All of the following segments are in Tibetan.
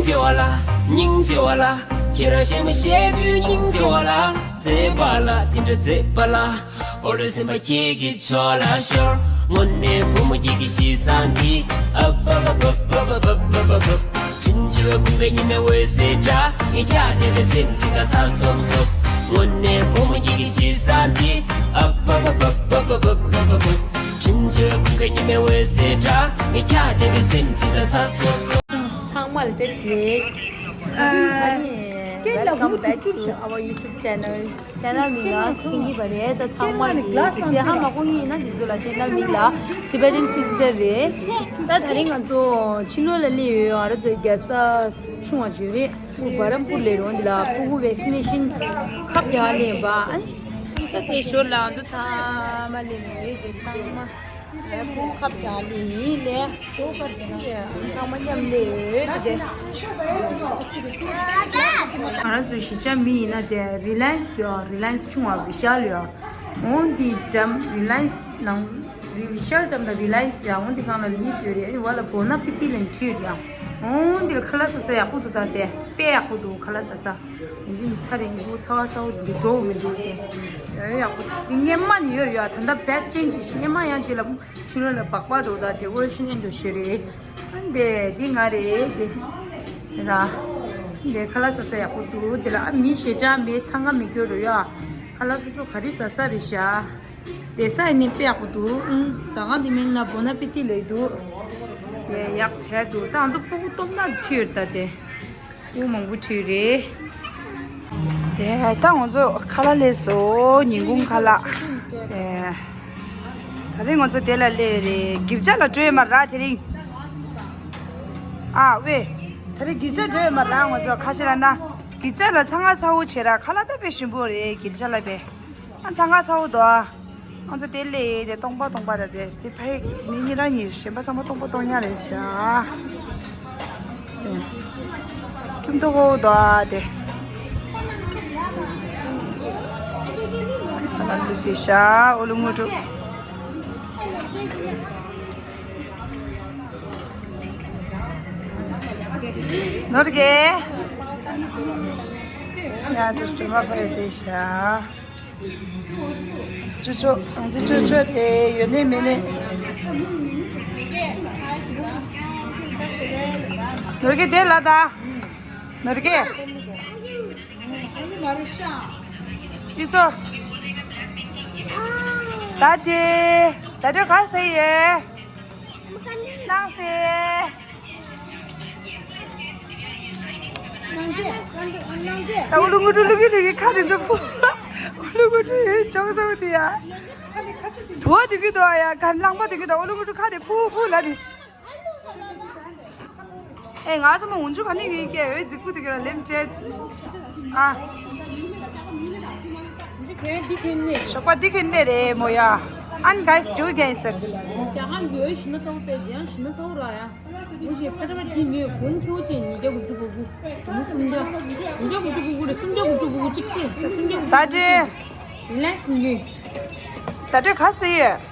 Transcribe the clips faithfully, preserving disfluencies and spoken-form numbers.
ཆེ་བ་ལ། སྙིང་རྗེ་བ་ལ། ཁྱེད་རང་གཞས་མ་བཤད་དུས་སྙིང་རྗེ་བ་ལ། མཛེས་པ་ལ་དེ་འདྲ་མཛེས་པ་ལ། འོ་ལོ་སེམས་པ་ཁྱེད་ཀྱི་ཕྱོགས་ལ་ཤོར། དངོས་གནས་བུ་མོ་ཁྱེད་ཀྱི་གཤིས་བཟང་འདི། ཨ་བ་བ་བ། དྲིན་ཆེ་བའི་ཁུང་པའི་ཉི་མའི་འོད་ཟེར་འདྲ། ངས་ཁྱེད་བལྟས་པའི་སེམས་ཅིག་ལ་ཚ་སོབ་སོབ། དངོས་གནས་བུ་མོ་ཁྱེད་ཀྱི་གཤིས་བཟང་འདི། ཨ་བ་བ་བ། དྲིན་ཆེ་བའི་ཁུང་པའི་ཉི་མའི་འོད་ཟེར་འདྲ། ངས་ཁྱེད་བལྟས་པའི་སེམས་ཅིག་ལ་ཚ་སོབ་སོབ། ཚང་མ་ལ་བཀྲ་ཤིས་བདེ་ལེགས། ཨ་ནི། Welcome back to our YouTube channel. Channel མིང་ལ་མཁྱེན་གྱི་པ་རེད། ད་ཚང་མ་ཡིས་གཟིགས་ཧ་མ་གོ་ངེས་ཡིན་ན་འདི་ཚོ་ལ་channel མིང་ལ་Tibetan Sister རེད། ད་དེ་རིང་ང་ཚོ་ཕྱི་ལོགས་ལ་སླེབས་ཡོད། ང་རང་ཚོའི་རྒྱལ་ས་ཆུང་བ་ཞིག་རེད། ཨུ་བྷ་རམ་པུར་ལ་རོང་འདི་ལ་ཕྲུ་གུ་vaccination ཁབ་རྒྱག་སླེབས་པ། ཨ་ནི་ད་དེ་ཞོར་ལ་ང་ཚོ་ཚང་མ་སླེབས་ཡོད་རེད། དེ་ཚང་མ། ཨ་ཁུ་ཁབ་རྒྱག་ལེ་ཡིན་ལེ། ཚང་མ་མཉམ་ལེ་ཡོད་དེ། ང་རང་ཚོའི་གཞིས་ཆགས་མི་ཡིན་ན་དེ་Reliance ཡོད། Reliance ཆུང་བ་Vishal ཡོད། འོང་དེ་འགྲམ་Reliance ནང་Vishal འགྲམ་ལ་Reliance ཡོད། འོང་དེ་སྒང་ལ་Live ཡོད་རེད། ཨ་ནི་བ་ལ་Bon Appetit ལ་འཁྲིད་ཡོད། འོང་དེ་ལ་ཁ་ལག་ཟ་ས་ཡག་པོ་འདུག་ད་དེ་དཔེ་ཡག་པོ་འདུག་ཁ་ལག་ཟ་ས། ཡིན་གཅིག་མིན་ཐག་རིང་པོ་ཚ་བ་ཚ་བོ་འདི་འགྲོ་མི་འདུག་སྟེ། ཡག་པོ་ཚ་སྔན་མ་ནས་ཡོད་རེད་ཡ། ད་ལྟ་བེད་ཅན་ཅིག་སྔན་མ་ཡང་འདི་ལ་ཕྱི་ལོགས་ལ་སྦག་སྦག་འགྲོ་ད་decoration ཨེ་འགྲོ་ཤེས་རེད། ཨ་འདི་འདི་ང་རེད་འདི། འདི་ལ་འདི་ཁ་ལག་ཟ་ས་ཡག་པོ་འདུག་འདི་ལ་ཨ་མི་ཞེ་དྲག་མེད། འཚང་ཁ་མི་སྐྱོ་རུ་ཡ། ཁ་ལག་སོ་སོ་ག་རེ་ཟ་ས་རེད་ཤག་དེ་ས་ཡིན་ནི་དཔེ་ཡག་པོ་འདུག་ཨང་ཟ་ཁང་འདི་མིང་ལ་Bon Appetit ལབ་འདུག་དེ་ཡག་བྱས་འདུག་ད་ང་ཚོ་ཕྲུ་གུ་སྟོབས་ན་ཁྲིད་ད་དེ། ཨུ་མང་པོ་ཁྲིད་རེད། དེ་ད་ང་ཚོ་ཁ་ལག་སླེབས་སོང་། ཉིན་གུང་ཁ་ལག་དེ་ད་རིང་ང་ཚོ་དེ་ལ་སླེབས་རེད། གིར་ཇ་ལ་འགྲོ་ཡོད་མ་ར་དེ་རིང་། ཨ་ཝེ། ད་རིང་གིར་ཇ་འགྲོ་ཡོད་མ་ར། ང་ཚོ་ཁ་ཤས་ལ་ན་གིར་ཇ་ལ་ཚང་ང་ཚ་བོ་བྱེད་ར། ཁ་ལག་ད་དཔེ་ཞིམ་པོ་རེད། གིར་ཇ་ལ་དཔེ། ཨ་ཚང་ང་ཚ་བོ་དོ། ང་ཚོ་དེ་ལས་དེ་སྟོང་པ་སྟོང་པ་དང་དེ་དེ་ཕའི་མི་གཉིས་རང་གཉིས་གཞན་པ་ཚང་མ་སྟོང་པ་སྟོང་ཉག་རེད་ཤག་ཁྱིམ་ཐོག་གོ་དོ་དེ། ཨ་ལ་ལུག་དེ་ཤག་ཨོ་ལུ་ངུ་ཀྲུ། ནོར་གེ། ཡ་ཏུ་སྟུ་མ་པ་རེད་དེ་ཤག་ཅོ་ཅོ། ང་ཚོ་ཅོ་ཅོ་དེ་ཡོད་ནི་མེད་ནི། ནོར་གེ་དེ་ལ་ད། ནོར་གེ། ཡུ་སོ། ད་དེ། ད་དེ་ག་ཟེ་ཡེ། ནང་ཟེ། ད་ཨུ་ལུ་ངུ་ཀྲུ་ལུ་གི་ལུ་གི་ཁ་དེ་ཚོ་ཕུ། ཨུ་ལུ་ངུ་ཀྲུ་ཡི་ཅོག་ཙེ་དེ་ཡ། དུ་བ་དེ་གི་དོ་ཡ་ག་རླངས་པ་དེ་གི་དོ་ཨུ་ལུ་ངུ་ཀྲུ་ཁ་དེ་ཕུ་ཕུ་ལ་དེ། ཨེ་ང་ཚོ་མ་འུན་ཆུ་ག་ནི་ཡོད་ཀྱི་འོད་རྫིག་པོ་དེ་གི་ལ་ལེམ་བྱེད། ཨ། ཞོགས་པ་འདི་གི་ནི་རེད་མོ་ཡ། And guys, do you guys search? ད་དྲེ། ད་དྲེ་ག་ཟེ་ཡོད།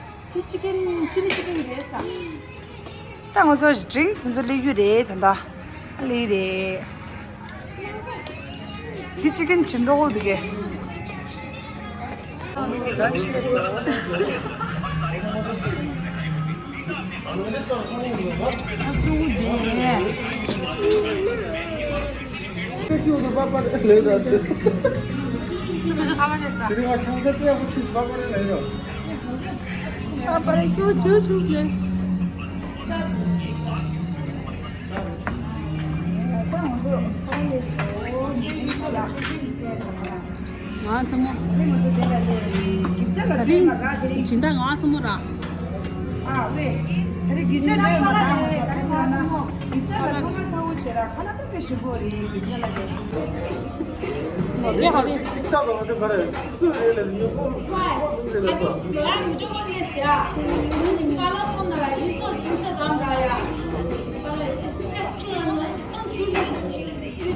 ད་ང་ཚོ་drinks ཚོ་སླེབས་རྒྱུ་རེད། ད་ལྟ་སླེབས་རེད། འདི་chicken ཆེ་འདྲ་པོ་འདུག་གས། ང་ཚང་མ། ད་རིང་སྦྱིན་བདག་ང་ཚང་མ་ར།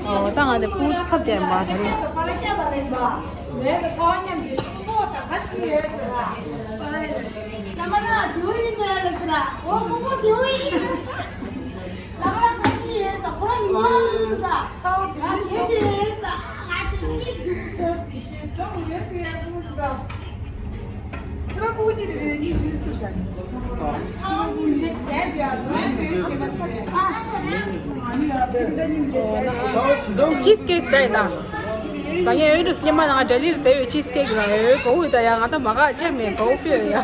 ཨོ་ད་ང་དེ་ཕུ་ཁབ་ལྡན་པ་དེ་རེད། ཅིས་ཀེག་ཟ་ཡིན་ད། ད་ངས་འོས་འདུག་སྙེ་མ་ནང་ལྡི་ལི་ཟེར་བའི་ཅིས་ཀེག་ལ་འོས་གོ་འོས་ད་ཡ་ང་ད་མ་ག་ཅེ་མེད་གོ་ཕི་ཡ།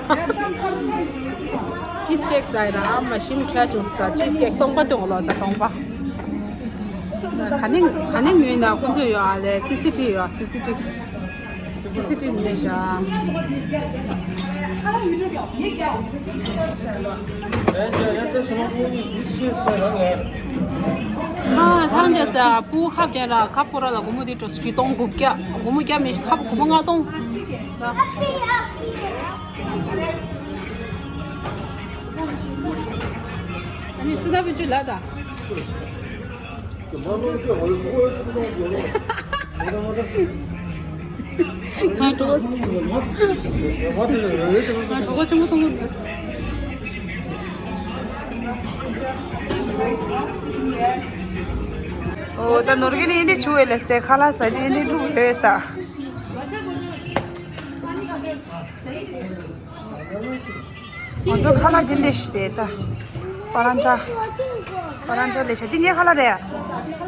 ཅིས་ཀེག་ཟ་ཡིན་ད། ཨ་མ་ཞིམ་ཁྲ་བྱུང་ཟ། ཅིས་ཀེག་སྟོང་པ་སྟོང་ལོ་ད་སྟོང་པ། ག་ནས་ག་ནས་ཉོས་ན་ཁོང་ཚོ་ཡོད་ཨ་ལས་སི་སི་ཏི་ཡོད་སི་སི་ཏི། སི་སི་ཏི་ནས་བཞག་ཨ་ཚང་རྒྱ་ས་སྤུ་ཁབ་ཅན་ར་ཁབ་ཁོ་ར་ལ་སྒོར་མོ་དེ་འགྲོ་སི་སྟོང་དགུ་བརྒྱ། སྒོར་མོ་བརྒྱ་མི་ཁབ་སྒོར་མོ་ལྔ་སྟོང་། ཨ་ནི་སུ་ད་བུ་ཅུ་ལ་ད། ང་གྲོགས་པོ་ཆུང་ངུ་མཐོང་གི་འདུག་ཨོ་ད་ནོར་གི་ནི་ཨེ་འདྲ་ཆུ་བས་ལས་ཏེ་ཁ་ལག་ཟ་དུས་ཨེ་འདྲ་བླུགས་ཡོད་ས། ང་ཚོ་ཁ་ལག་འདི་འདྲ་ཞིག་དེ་ད། པ་རན་ཏྲ། པ་རན་ཏྲ་ལས་བྱ་འདི་ངའི་ཁ་ལག་རེད།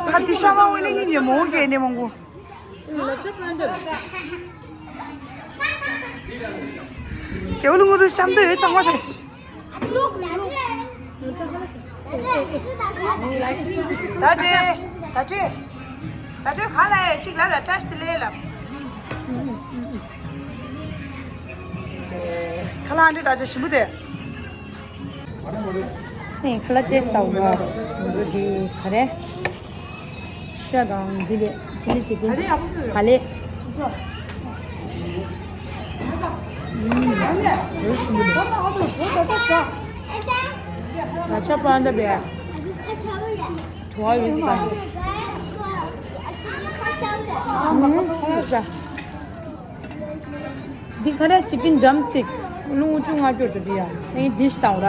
ཁ་འདི་ཤ་མ་འོ་ནི་ཉིན་ཉི་མོ་གས་ནི་མང་པོ། རྒྱལ་པོ་ལུང་རུ་ཤམ་དུ་ཡོད་ཚང་མ་ཟེར། ད་དྲོད། ད་དྲོད། ད་དྲོད་ག་ལ་ཡོད་ཅིག་ལ་ལ་བཀྲ་ཤིས་བདེ་ལེགས་ལ། ཁ་ལག་འདི་ད་ཆ་ཞིམ་པོ་དེ། ཨེ་ཁ་ལག་ཅེས་ལྟ་བུ་ང་ཚོ་འདི་ག་རེ། ཤ་དང་འདི་ལས་ཅི་ལི་ཅི་ཀིན། ག་ལེ། ཨུམ། རོ་ཞིམ་པོ་འདུག་ད་ཆ་པ་འདྲ་བས། བྲོ་བ་ཡོད་པ། ཨུམ། ཁ་ལག་ཟ། འདི་ག་རེ་ཅི་ཀིན་ཌམ་སི་ཊིག་རླུང་བུ་བཅུ་ལྔ་སྐྱོར་དུ་འདི་ཡ། ཨེ་འདི་ཞིག་བཏང་ར།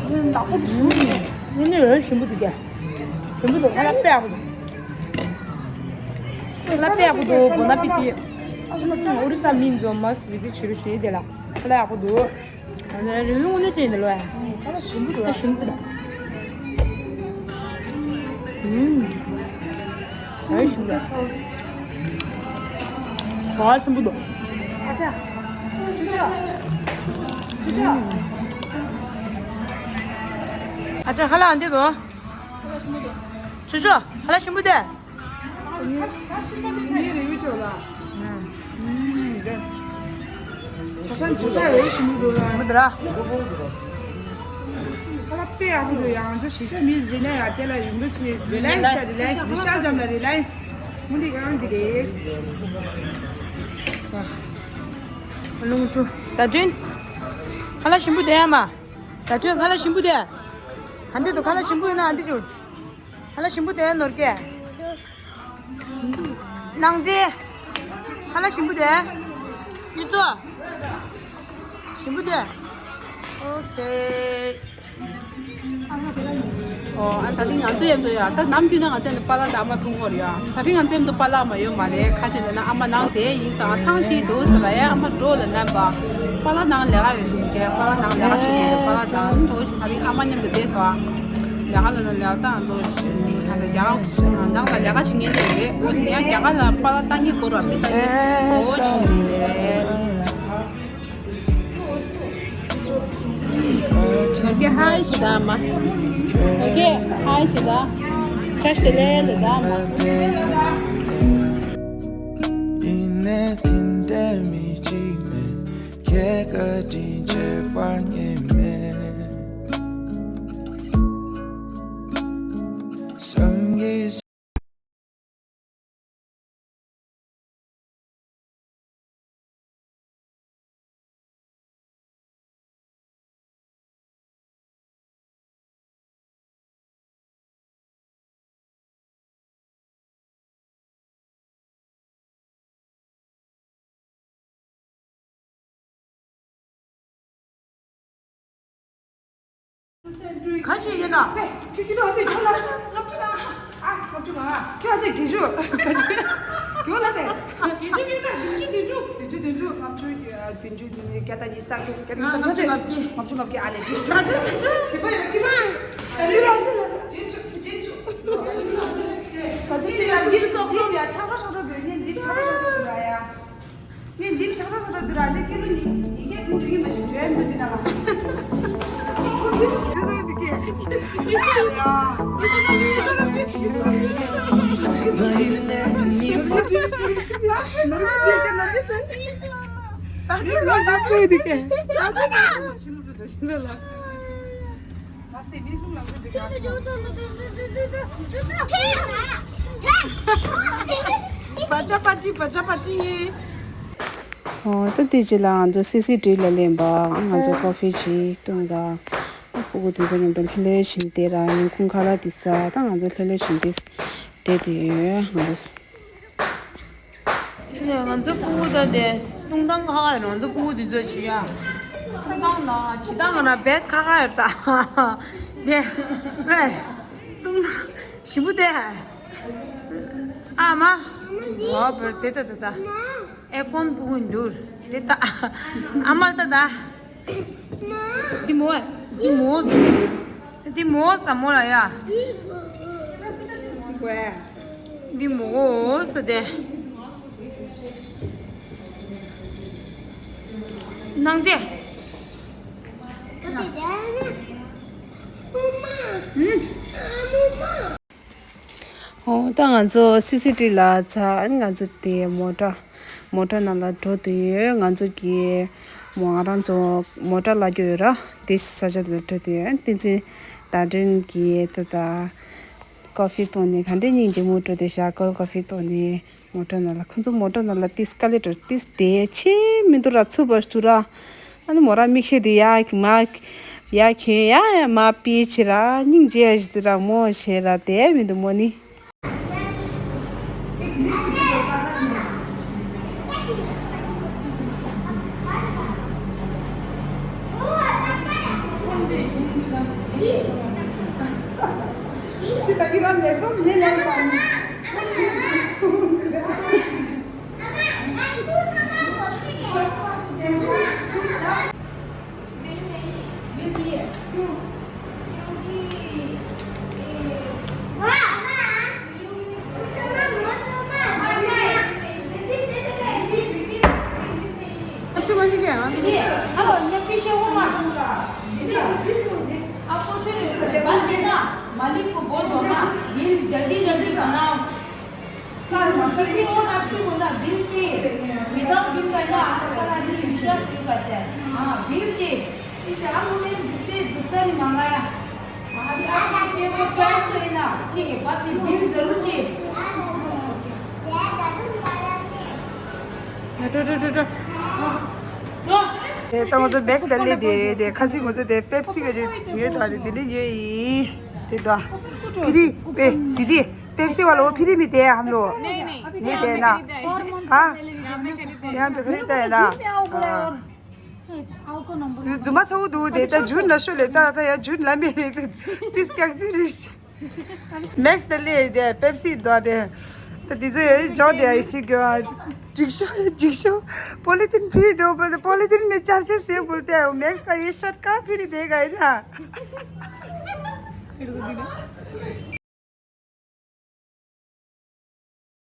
ཨུམ། ནག་པོ་འདུག་ཨུམ། ཨུམ། འོ་ཞིམ་པོ་འདུག་ག་ཞིམ་པོ་འདུག་ཁ་ལག་དཔེ་ཡག་པོ་འདུག་ཁ་ལག་དཔེ་ཡག་པོ་འདུག་བོ་ན་པི་ཏི། ཨུ་རི་ས་མི་ཚོ་མ་སི་བི་ཛི་ཆི་རུ་ཤེས་དེ་ལ་ཁ་ལག་ཡག་པོ་འདུག་རིང་རིང་ངུ་ནས་ཅན་དེ་ལོ་ཡ། ཁ་ལག་ཞིམ་པོ་འདུག་ཁ་ཞིམ་པོ་འདུག་ཨུམ། ཨ་ཞིམ་པོ་འདུག་ཨ་ཞིམ་པོ་འདུག་ཨ་ཅག་ཨ་ཅག་ཁ་ལག་འདི་དོ། ཆུ་ཆུ་ཁ་ལག་ཞིམ་པོ་འདུག་ཁ་ལག་ཞིམ་པོ་འདུག་ཁ་ལག་དཔེ་ཡག་པོ་འདུག་ཡང་ཚོ་ཤེས་བྱ་མི་རེ་ན་ཡང་དེ་ལ་ཡོང་འདུག་ཆེ་རི་ལེགས་སི་རི་ལེགས་སི་མི་ཤ་འཇམ་ལ་རི་ལེགས་སི་མུ་འདི་ཡང་འདི་རེད། ལུང་ཀྲུ་ད་དྲིན་ཁ་ལག་ཞིམ་པོ་དེ་ཡ་མ། ད་དྲིན་ཁ་ལག་ཞིམ་པོ་དེ། ཨ་འདི་དུ་ཁ་ལག་ཞིམ་པོ་ཡོད་ན་ཨ་འདི་ཅུ། ཁ་ལག་ཞིམ་པོ་དེ་ནོར་གེ། ནང་རྩེ། ཁ་ལག་ཞིམ་པོ་དེ། ཡུ་ཙོ། ཞིམ་པོ་དེ། ཨོ་ཁེ། ཨོ་ཨ་ད་རིང་ང་ཚོ་ཡབ་དུ་ཡ་ད་ནམ་རྒྱུན་ན་ང་ཚོ་ཡབ་དུ་པཱ་ལགས་དང་ཨ་མ་ཐུག་གོ་རེད་ཡ། ད་རིང་ང་ཚོ་ཡབ་དུ་པཱ་ལགས་མ་ཡོད་མ་རེད། ཁ་ཆེ་ལ་ན་ཨ་མ་ནང་དེ་ཡིན་ཙང་ཐང་ཞིག་འདུག་ཟེར་ལ་ཡ། ཨ་མ་འགྲོ་ལ་ན་པ་པཱ་ལགས་ནང་ལས་ཀ་ཡོད་འདུག་ཅེས་པཱ་ལགས་ནང་ལས་ཀ་བྱེད་ཀྱི་ཡོད། པཱ་ལགས་དང་འགྲོ་ཞིག་ད་རིང་ཨ་མ་མཉམ་དུ་བསྡད་སོང་། ལས་ཀ་ལ་ན་ལས་ཀ་དང་འགྲོ་ཞིག་ད་ལྟ་རྒྱ་གར་ནང་ལ་ལས་ཀ་བྱེད་མཁན་དེ་རེད། འོ་དེ་ཡང་རྒྱ་གར་ལ་པཱ་ལགས་ལྟ་མཁན་དགོས་ར་མི་ལྟ་མཁན་འོ་ཞིག་རེད། Okay, hi ཞེས་དང་མ། Okay, hi ཞེས་དང་། བཀྲ་ཤིས་བདེ་ལེགས་ལ་དང་མ། ཡིན་ནའི་དེ་འདྲ་མི་གཅིག་མེད། ཁྱེད་བཀའ་དྲིན་ཆེ་བར་ངེས་མེད། བསམ་གྱིས། ག་ཞིག་ཡིན་ན། ཁྱོད་ཁྱོད་ཨ་ཙི་ཁྱོད་ལ་ལྔ་བཅུ་ང་། ཨ་ལྔ་བཅུ་ང་། ཁྱོད་ཨ་ཙི་བརྒྱད་ཅུ། ཁྱོད་ལ་དེ། བརྒྱད་ཅུ་མིན་ན་བདུན་ཅུ་བདུན་ཅུ། བདུན་ཅུ་བདུན་ཅུ། ལྔ་བཅུ་བདུན་ཅུ་ནི་བརྒྱ་དང་ཉི་ཤུ་རྩ་བརྒྱད། བརྒྱ་དང་ཉི་ཤུ་རྩ་བརྒྱད། ལྔ་བཅུ་ང་བརྒྱད། ལྔ་བཅུ་ང་བརྒྱད། ཨ་ལས་བརྒྱད་ཅུ། ལྔ་བཅུ་ང་བརྒྱད། བྱེད་པ་ཡོད་ཀྱི་ན། ད་རེས་ལ་ཚོད་ལ་བརྒྱད་ཅུ་བརྒྱད་ཅུ། ག་ཚོད་ཅིག་ལ་འདིར་སོགས་སོགས་ཡ་ཆག་རོ་ཆག་རོ་འདུག་ཡིན་འདིར་ཆག་རོ་ཆག་རོ་འདུག་ར་ཡ། ངས་འདིར་ཆག་རོ་ཆག་རོ་འདུག་ར་འདི་ཀི་ལོ་ཉིས་ཉིས་བརྒྱ་ཀུན་འདུག་ཡིན་མ་ཤེས་བྲོས་མོ་འདི་ན་ལ། བ་ཅ་པ་ཏི་བ་ཅ་པ་ཏི། ཨོ་ད་དེ་རྗེས་ལ་ང་ཚོ་སི་སི་ཊི་ལ་སླེབས་པ། ང་ཚོ་ཀོ་ཧྥི་ཅིག་བཏུང་ར། ཨ་ཕྲུ་གུ་དེ་ཚོ་མཉམ་དུ་ལྷོད་ལྷོད་བཞིན་བསྡད་ར། ཉིན་གུང་ཁ་ལག་དེ་ཟ། ད་ང་ཚོ་ལྷོད་ལྷོད་བཞིན་བསྡད་བསྡད་དེ་ཡོད། ང་ཚོ། ང་ཚོ་ཕྲུ་གུ་ད་དེ་བཏུང་སྟངས་ཁག་ཁག་ཡོད་རེད། ང་ཚོ་ཕྲུ་གུ་དེ་ཚོ་བྱེད་ཡ། བཏུང་སྟངས་ན་བྱེད་སྟངས་ན་རྦད་ཁག་ཁག་ཡོད་རེད་ད། དེ་ཨེ་བཏུང་སྟངས་ཞིམ་པོ་དེ། ཨ་མ། ཨོ་བར་དེ་ད་ད་ད། ཨེ་ཀོན་ཕྲུ་གུ་འགྱུར་དེ་ད། ཨ་མ་ད་ད། འདི་མོ་ཨ། འདི་མོ་ཟེར་ནི། འདི་མོ་ཟེར་མོ་ལ་ཡ། འདི་མོ་ཟེར་ཏེ། ནང་ཚེ། ཨུ། ཨོ་ད་ང་ཚོ་སི་སི་ཊི་ལ་ཚ། ཨ་ནི་ང་ཚོ་དེ་མོ་ཊ་མོ་ཊ་ནང་ལ་འགྲོ་དུས་ཡོད། ང་ཚོ་གི་མོ་ང་རང་ཚོ་མོ་ཊ་ལ་རྒྱུ་ཡོད་ར། དེ་ས་ཆ་དེ་ལ་འགྲོ་དུས་ཡོད། བསྟན་འཛིན་ཟླ་སྒྲོན་གྱིས་ད་ད་ཀོ་ཧྥི་བཏུང་ནས་ག་འདྲས་སྙིང་རྗེ་མོ་འགྲོ་དེ་ཤ་ཀོལ་ཀོ་ཧྥི་བཏུང་ནས། མོ་ཊ་ནང་ལ་ཁོ་ཚོ་མོ་ཊ་ནང་ལ་ཏིས་དཀའ་ལས་འགྲོ་ཏིས་དེ་ཆེ་མི་འདུག་ར། ཚུབ་པ་ཞིག་འདུག་ར། ཨ་ནི་མོ་རང་མིག་ཤེལ་དེ་ཡ་གི་མ་ཡ་གྱོན་ཡ་ཡ་མ་པི་ཆེ་ར། སྙིང་རྗེ་ཞིག་འདུག་ར། མོ་ཆེ་ར་དེ་མི་འདུག་མོ་ནི། मालिक को बोल दो ना, बिल जल्दी जल्दी बनाओ। कल किसी और आदमी को ना बिल चाहिए, विदाउट बिल का ना आजकल आदमी विश्वास नहीं करते हैं। हाँ, बिल चाहिए। इसे हम उन्हें दूसरे दूसरा नहीं मंगाया। अभी आप इसमें वो कैश तो है ना, ठीक है, बात नहीं, बिल जरूर चाहिए। ད་ད་ད་ད། དེ་ད་ང་ཚོ་མེག་སི་དེ་སླེབས་དེ་དེ་ཁ་སང་ང་ཚོ་དེ་པེབ་སི་ག་རེ་ཉོས་ད་དེ་དེ་ནས་ཉོས་ཡིན། དེ་ད་ཕི་རི་པེ་དེ་དེ་པེབ་སི་ཝ་ལ་འོ་ཕི་རི་མི་དེ་ཧམ་ལོ། नहीं, नहीं। མི་དེ་ན། ཨ། ཡང་དེ་ཁ་རི་ད་ཡ་ན། ཨ། རྫུན་མ་ཚ་བོ་འདུག་དེ་ད་ཇུན་ལ་ཤོད་ལེ་ད་ད་ཡ་ཇུན་ལ་མེད་རེད། ཏིས་སྐྱག་རྫུན་རེད། མེག་སི་དེ་སླེབས་དེ་པེབ་སི་དོ་དེ། ད་དེ་ཚོ་ཡོད་ཇོ་དེ་ཡ་ཤི་གི་ཨ། འགྲིག་ཤོ་འགྲིག་ཤོ། པོ་ལི་ཐིན་ཕི་རི་དོ་པོ་ལི་ཐིན་མེ་ཅར་ཆེ་སེ་བུལ་དེ་མེག་སི་ཀ་ཡེ་ཤར་ཀ་ཕི་རི་དེ་ག་ཡེ་ད།